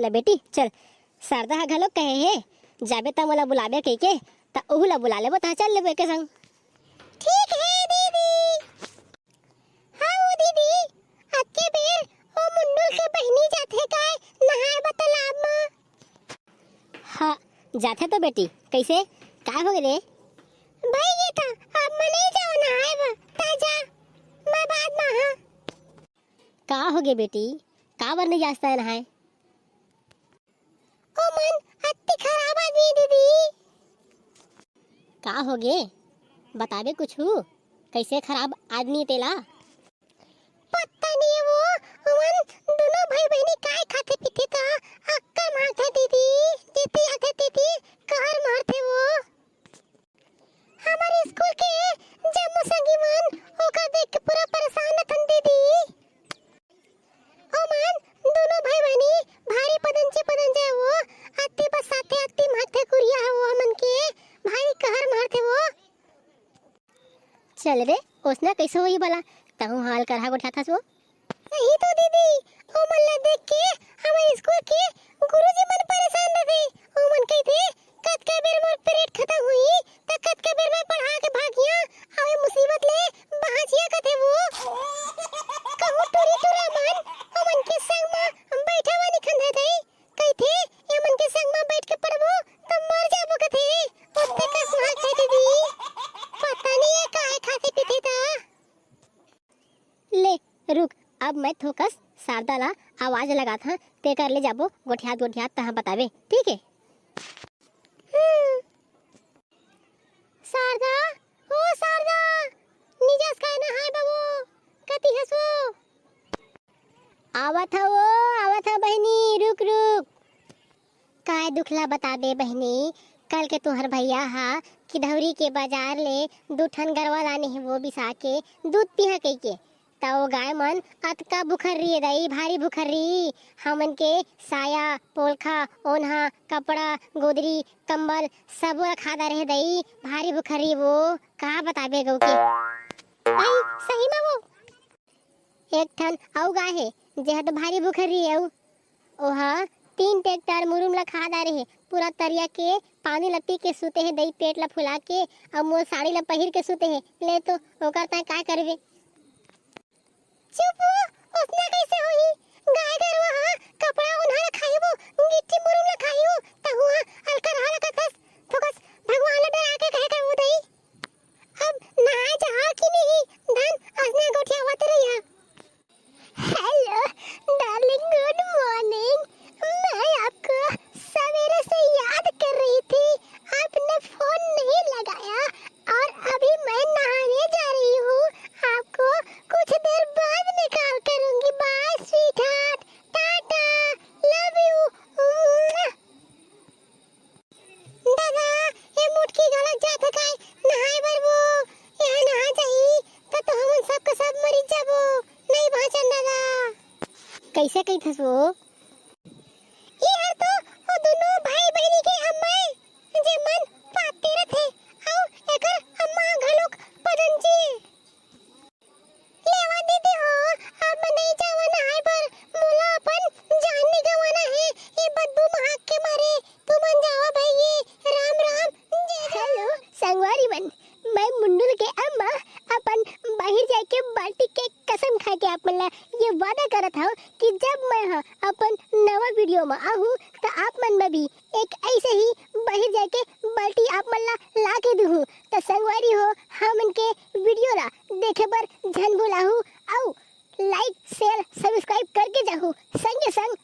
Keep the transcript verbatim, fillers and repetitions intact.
बेटी चल, शारदा ह घलो कहे हे, जाबे त मोला बुलाबे कहिके, त ओहू ला बुला लेबो, तहाँ चल लेबो एके संग। ठीक हे दीदी। हाँ ओ दीदी, अतके बेर ओ मुंडुल के बहिनी जाथे काय नहाए बर तालाब म? हाँ, जाथे तो बेटी। कइसे? काय होगे रे? भई गे त, अब मैं नइ जाओं नहाए बर, तैं जा, मैं बाद म, हाँ। का होगे बेटी, काबर नइ जास तैं नहाए? ओमन अति खराब आदमी दीदी। का होगे? बताबे कुछु? कइसे खराब आदमी तेला? पता नहीं वो, ओमन दुनों भाई बहिनी काय खाथे पीथे त अक्का मारथे दीदी, जेती आथे तेती कहर मारथे वो। हमर स्कूल के जम्मो संगी मन ओकर देख के पूरा परेशान रथन दीदी। ओमन दुनों भाई बहिनी भारी पदंचे पदंचे वो, अति बसाथे अति माथे कुरिया हे वो, हमन के भारी कहर मारथे वो। चल रे, ओसना कइसे होही भला? तहूँ हाल करहा गोठियाथस वो। नहीं तो दीदी, ओमन ला देख के हमर स्कूल के गुरुजी मन परेशान रथे। ओमन कहिथे, "कतका बेर मोर पीरियड खतम होही, त कतका बेर मैं पढ़ा के भागिया, अउ ए मुसीबत ले बाँचिया," कथे वो। कहूँ टूरी टूरा मन ओमन के संग म बइठा बर निखन देथे। कहिथे, "एमन के संग म बइठ के पढ़बो, त मर जाबो," कथे। ओतके कस मारथे दीदी। पता नहीं ये काय खाथे पीथे त। ले, रुक, अब मैं थोकस शारदा ला आवाज लगात हँ, तेकर ले जाबो, गोठियात गोठियात तहाँ बताबे, ठीक हे? हम्म। शारदा, ओ शारदा, निजस काय नहाए बाबू, कति हसो? आवत हँव वो, आवत हँव बहिनी, रुक, रुक। काय दुख ला बताबे बहिनी, कल के तुँहर भइया हा किधौरी के बजार ले दू ठन गरवा लाने हे वो बिसा के दूध पिहा कहिके। त वो गाय मन अतका भुखर्री हे दई, भारी भुखर्री। हमन के साया, पोलखा, ओन्हा, कपड़ा, गोदरी, कंबल सबो ला खा डारे हे दई, भारी भुखर्री वो। का बताबे गऊ के। भाई, सही म वो। एक ठन अउ गाय हे, जेहा तो भारी भुखर्री हे अउ। ओहा तीन ट्रैक्टर मुरुम ला खा डारे हे, पूरा तरिया के पानी ला पी के सुते हे, दई पेट ला फुला के, अउ मोर साड़ी ला पहिर के सुते हे। ले तो ओकर तैं का करबे? चुप वो, ओसना कइसे होही? गाय गरवा हा कपड़ा ओन्हा ला खाही वो, गिट्टी मुरुम ला खाही वो, तहूँ हा अलकरहा ला कथस, फोकस भगवान ला डरा के कहे कर वो दई। अब नहाए जहा कि नहीं, धन असने गोठियावत रहिया। हेलो डार्लिंग, गुड मॉर्निंग। मैं आपको सवेरे से याद कर रही थी, आपने फोन नहीं लगाया और अभी मैं नहाने जा रही हूँ। आपको कुछ देर बाद में कॉल करूँगी। बाय स्वीटहार्ट, टाटा, लव यू। दादा, ए मुटकी घलो जात हे काय नहाए बर वो? यहाँ नहा जाही, त तो हमन सब के सब मरी जाबो। नहीं बाँचन दादा। कइसे कहिथस वो? ये हर तो ओ दुनो भाई बहिनी के अम्मा ए, जे मन पाते रथे, अउ एकर अम्मा घलोक पदंची। लेवा दीदी हो, अब मैं नहीं जावा नहाए बर, मोला अपन जान नहीं गंवाना हे, ये बदबू महक के मारे। तुमन जावा भई, ये राम राम, जय जय। हेलो संगवारी मन, मैं मुंडुल के अम्मा अपन बाहिर जाए के बाल्टी के कसम खा के आप मन ला ये वादा करत हव कि जब मैं ह अपन नवा वीडियो म आहूँ त आप मन बर भी एक ऐसे ही बाहिर जाए के बाल्टी आप मन ला ला के दूहूँ। त संगवारी हो, हमन के वीडियो ला देखे बर झन भुलाहू अउ लाइक, शेयर, सब्सक्राइब करके जाहू। संगे संग